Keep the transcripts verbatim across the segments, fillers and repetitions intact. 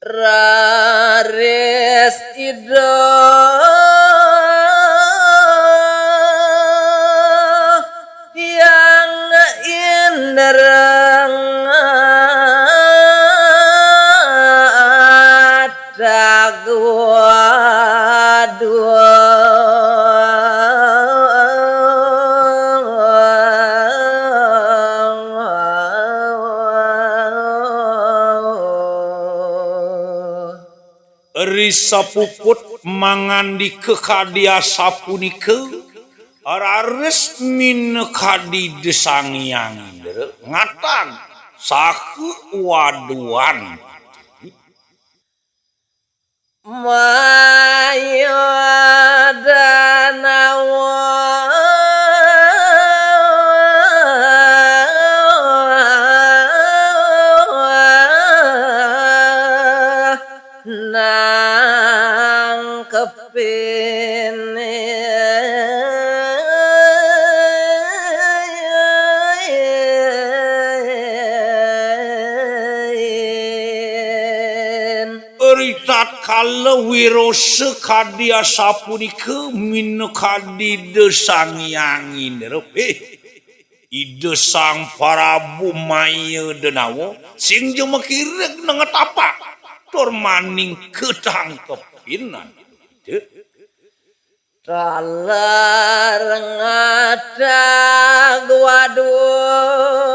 Raris Ida Hyang Indra ngatag waduh. Ri sapuput mangandika kadi asapunika, raris minakadi Ida Sang Hyang Indra ngatag saha waduhan. Maya danawa nangkepin. Ritatkala wirasa kadi asapunika minakadi Ida Sang Hyang Indra. Eh, Ida Sang Prabu Maya Danawa, sing ja makirig nengah tapak, tur maning katangkepin. Taler ngatag waduh.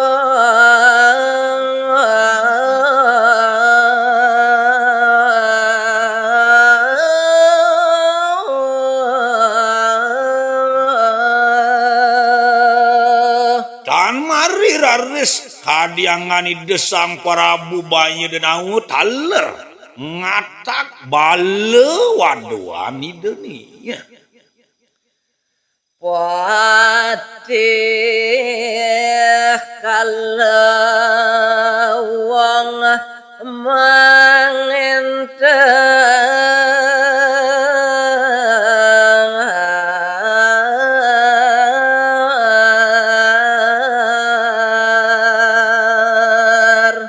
Tan mari raris kadi anggan Ida Sang Prabu Maya Danawa taler ngatag bala waduhan Ida nika. Patih Kalawang mangenteng.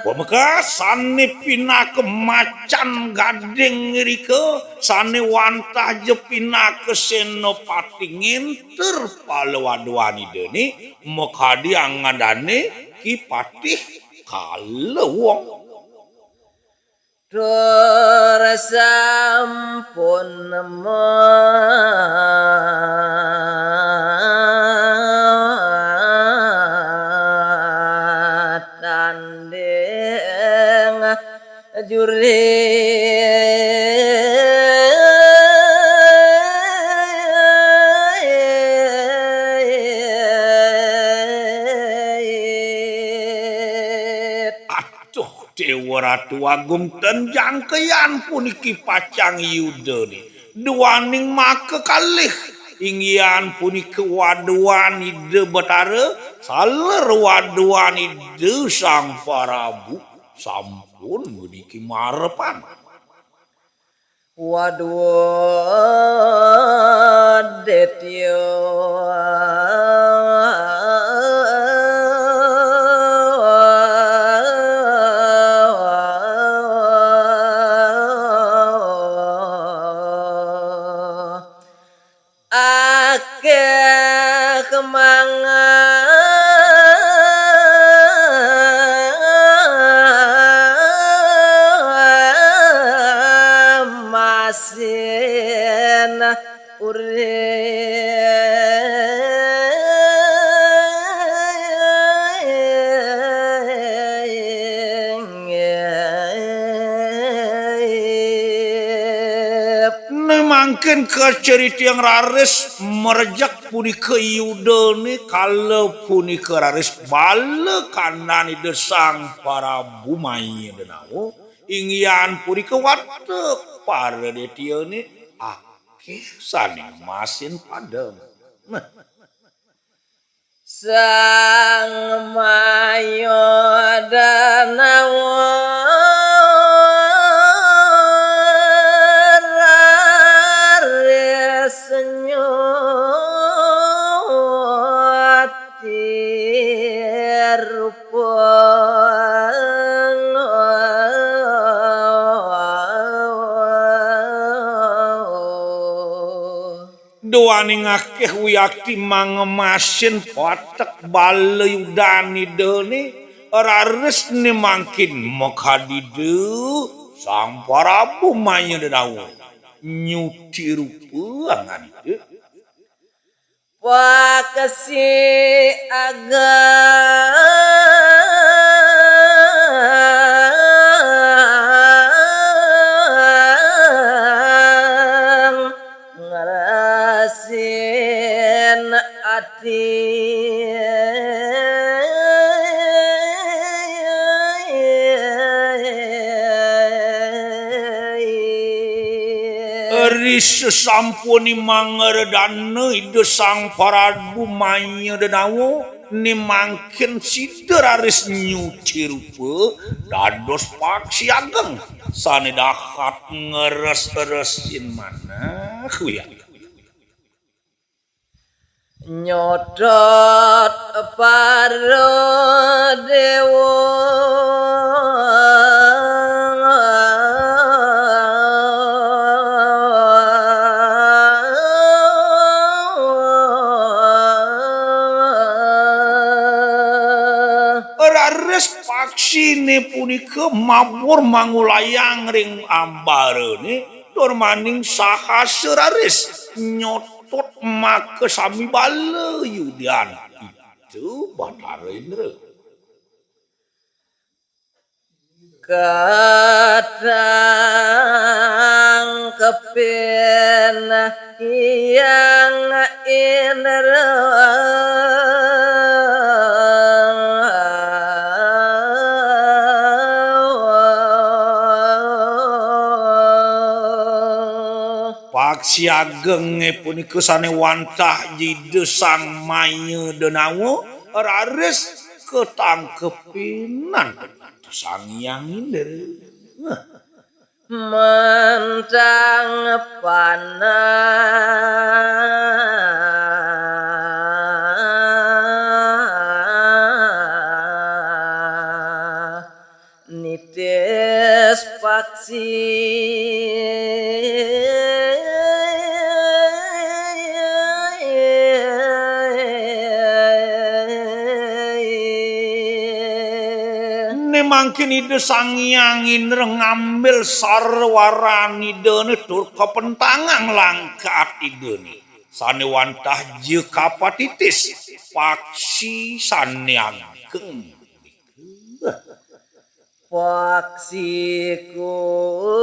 Pamekas sane pinaka macan gading irika, sane wantah ja pinaka senapati ngenter pala waduhan Idane, makadi anggan dane Ki Patih Kalawang. Tur sampun matanding juri. Aduh, Dewa Ratu Agung, ten jangkean puniki pacang yudane. Duaning maka kalih, inggihan punika waduhan Ida Betara, saler waduhan Ida Sang Prabu sampun puniki marepan. Waduh, Detya. Akeh mangamasin urip. Né mangkin kacaritayang raris marejek punika yudane, kala punika raris bala kandan Ida Sang Prabu Maya Danawa, inggihan punika watek para detyane akeh sane masin padem. Nah. Sang Mayodanawa raris nyuwati rupa. Waning akéh wiakti mangemasin patek bala yudan Idané, raris né mangkin makadi Ida Sang Parabu Maya Denawa nyuci rupa angan Ida. Paksi ageng ngerasin ati. Ri sesampuné mangredana Ida Sang Parabu Maya Denawa, né mangkin sida raris nyuci rupa dados paksi ageng sané dahat ngres-resin manah wiakti. Nyotot para déwa. Raris paksiné punika mabur mangulayang ring ambarané, tur maning sahasa raris nyotot makasami bala yudan Ida Batara Indra. Katangkepin Hyang Indra. Paksi agengé punika sané wantah Ida Sang Maya Denawa, raris katangkepin antuk Sang Hyang Indra. Mentang panah nitis paksi. Né mangkin Ida Sang Hyang Indra ngambil sarwaran Idané tur kapentangang langkat Idané. Sané wantah ja kapatitis paksi sané ageng. Paksi kuciwa.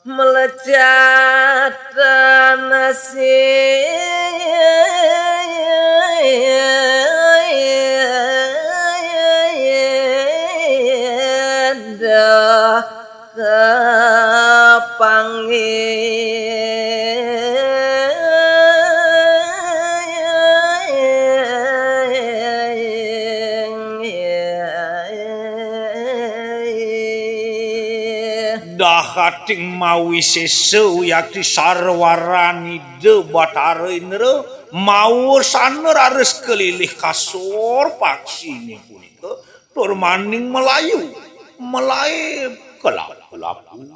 Mlecatan sida kapanggih. Dahating mawisésa wiakti sarwaran Ida Batara Indra, mawasana raris kalilih kasor paksiné punika, tur maning malayu, malaib kelap-kelapu.